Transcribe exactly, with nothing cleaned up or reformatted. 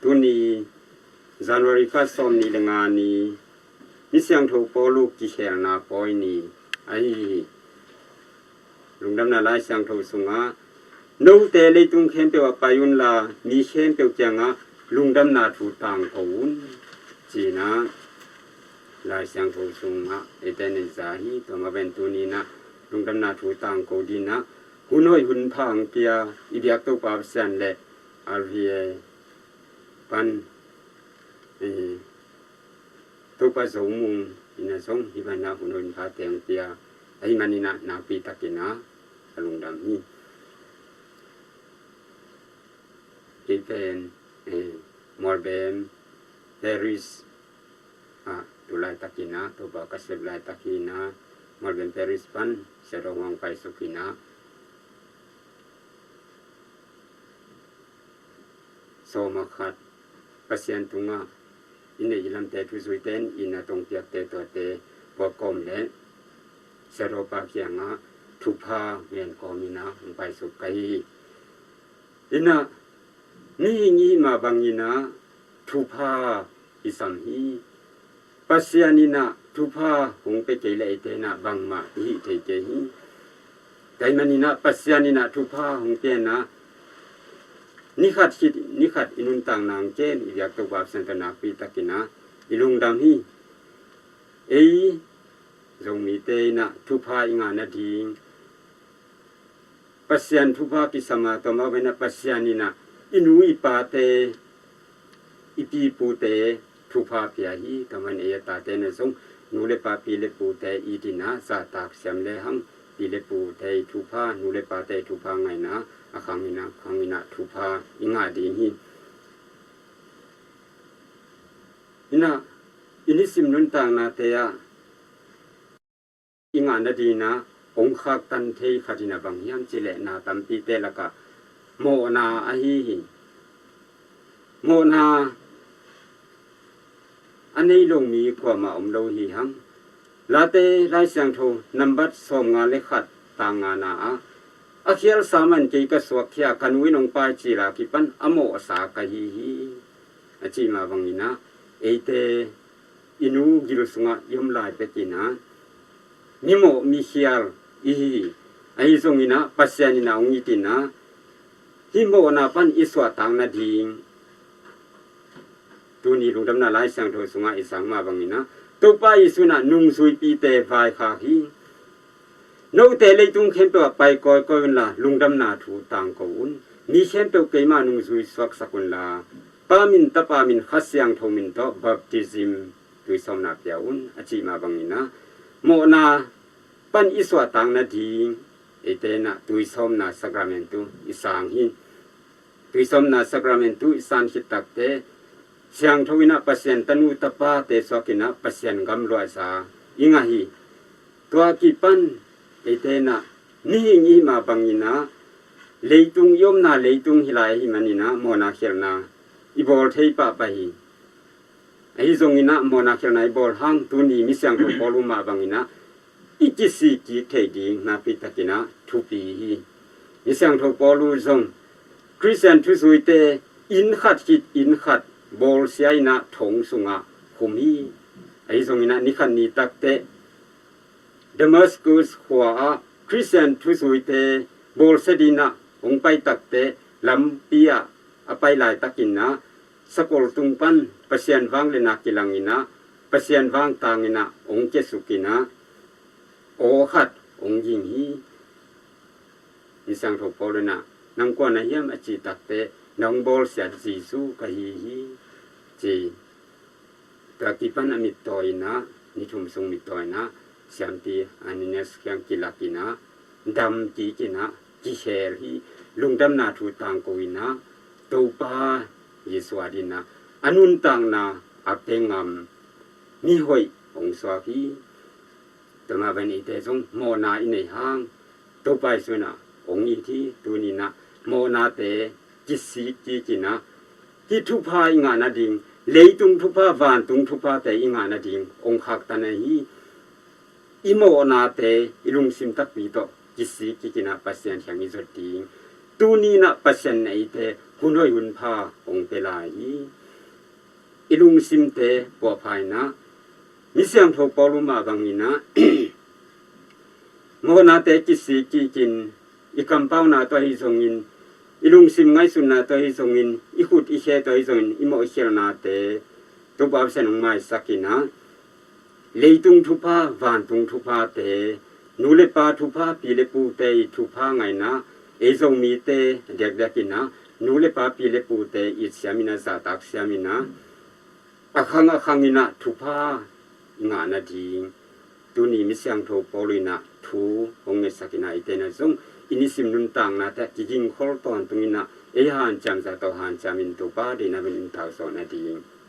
Tuni January kha sawm nih le nga ni, Misiangtho Paulu kikhelna pawi ni ahi hi. Lungdamna Lai Siangtho sungah, "Note leitung khempeuh ah pai unla, mi khempeuh kiangah lungdamna thu tangko un," ci-in ah Lai Siangtho sungah eite in za hi. Tua mah bangin tuni-in ah lungdamna thu tangko dingin ah hun hoih hun pha hong pia i biak Topa Pasian le R V A pan, eh, Topa Zo Mung in ah zong hih bangin ah hun hoih hun pha teng pia ahih manin ah nakpi takin ah ka lungdam hi. Kei pen, eh, Melbourne Parish ah tu laitakin ah Topa ka sep laitak hi-in ah, Melbourne Parish pan Sia Daw Huang paisuk hi-in ah, sawm a khat Pasian tungah i neih i lamte thuzuite in a tongpiakte tuate puak kawm leh Sia Daw pa kiangah thupha ngen kawmin ah hong paisuk ka hi hi. In ah, mihing i hih mah bangin ah thupha i sam hi. Pasian in ah thupha hong pia kei leh eite in ah bangmah i hih thei kei hi. Tua ahih manin ah Pasian in ah thupha hong pia-in ah, ni khat khit ni khat i nuntakna hong kem i biak Topa Pasian tawh nakpi takin ah i lungdam hi. Ei Zomite in ah thupha i ngah nading, Pasian thupha kisam a, tua mah bangin ah Pasian in ah i nu i pate, i pi i pute thupha pia hi. Tua mah bangin ei a tate in ah zong nu le pa, pi le pute i din ah zahtak siam lehang, pi le pute i thupha, nu le pate i thupha ngah-in ah, a khang in ah, khang in ah thupha i ngah ding hi. In ah, i nisim nuntaknate ah i ngah nadingin ah hong khaktan thei khat in ah bang hiam cih leh, na tampite lakah mawhna ahi hi. Mawhna a nei lo mi kuamah om lo hi hang. Late Lai Siangtho nambat sawmnga le khat, tang ngana ah, "A khialsa man kei ka suakkhia, ka nu in hong pai cil a kipan a mawhsa ka hi hi," a cih mah bangin ah, eite i nu gil sungah i om lai pekin ah mimawh mikhial i hi hi. Ahi zongin ah Pasian in ah hong itin ah, hih mawhna pan i suahtak nading, tuni Lungdamna Lai Siangtho sungah i zak mah bangin ah, Topa Jesu in ah nungzuipite vaikhak hi. "Note leitung khempeuh ah pai kawikawi unla, lungdamna thu tangko un. Mi khempeuh keima nungzui suaksak unla, Pa min, Tapa min, Kha Siangtho min tawh baptism, tuisawmna pia un," a cih mah bangin ah, mawhna pan i suahtak nading, eite in ah tuisawmna sakramentu i sang hi. Tuisawmna sakramentu i san khit takteh, siangtho in ah Pasian tanu tapate suakin ah Pasian gam luahza i ngah hi. Tua kipan eite in ah mihing i hih mah bangin ah, leitung i omna leitung hih lai ahih manin ah mawhna khialhna i bawl thei pahpah hi. Ahi zongin ah mawhna khialhna i bawl hang, tuni Misiangtho Paulu mah bangin ah i kisik kik thei ding nakpi takin ah thupi hi. Misiangtho Paulu zong Khristian thuzuite inn khat khit inn khat bawlsia in ah thong sungah khum hi. Ahi zongin ah ni khat ni takteh Damascus khua ah Khristian thuzuite bawlsia dingin ah hong pai takteh, lampi ah a pai laitakin ah, sakol tung pan Pasian vangliatna kilangin ah, Pasian vangtangin ah hong kiasukin ah, aw khat hong ging hi. Misiangtho Paulu in ah, "Nang kua na hiam?" a cih takteh, "Nong bawlsiat Jesu ka hi hi," ci. Tua kipan a mittawi in ah, ni thum sung mittawi in ah, Siampi Ananias kiang kilakin ah, dam kikin ah, kikhel hi. Lungdamna thu tangko in ah, Topa Jesu a dingin ah a nuntakna a pia ngam mihoih hong suak hi. Tua mah bangin eite zong mawhna i nei hang, Topa Jesu in ah hong it hi. Tuni in ah mawhnate kisik kikin ah, hih thupha i ngah nading, leitung thupha, vantung thuphate i ngah nading hong khaktan ahi. I mawhnate i lungsim takpi tawh kisik kikin ah Pasian kiang i zot ding. Tuni in ah Pasian in ah eite hun hoih hun pha hong pia lai hi. I lungsimte puahpha in ah, mi siangtho Paul mah bangin ah, mawhnate kisik kikin, i kampauna tawh ahi zongin, i lungsim ngaihsutna tawh ahi zongin, i khut i khe tawh ahi zongin, i mawh i khialhnate Topa Pasian hong maisak in ah, leitung thupha, vantung thuphate, nu le pa thupha, pi le pute i thupha ngaihna, ei Zomite diakdiak in ah, nu le pa, pi le pute it siam in ah, zahtak siam in ah, a khang a khang in ah thupha i ngah nading tuni mi siangtho Paul in ah thu hong ngetsak in ah, eite in ah zong i nisim nuntaknate ah kigingkhol tawntung in ah, ei hanciam zah tawh hanciam in Topa deihna bangin thau zawh nading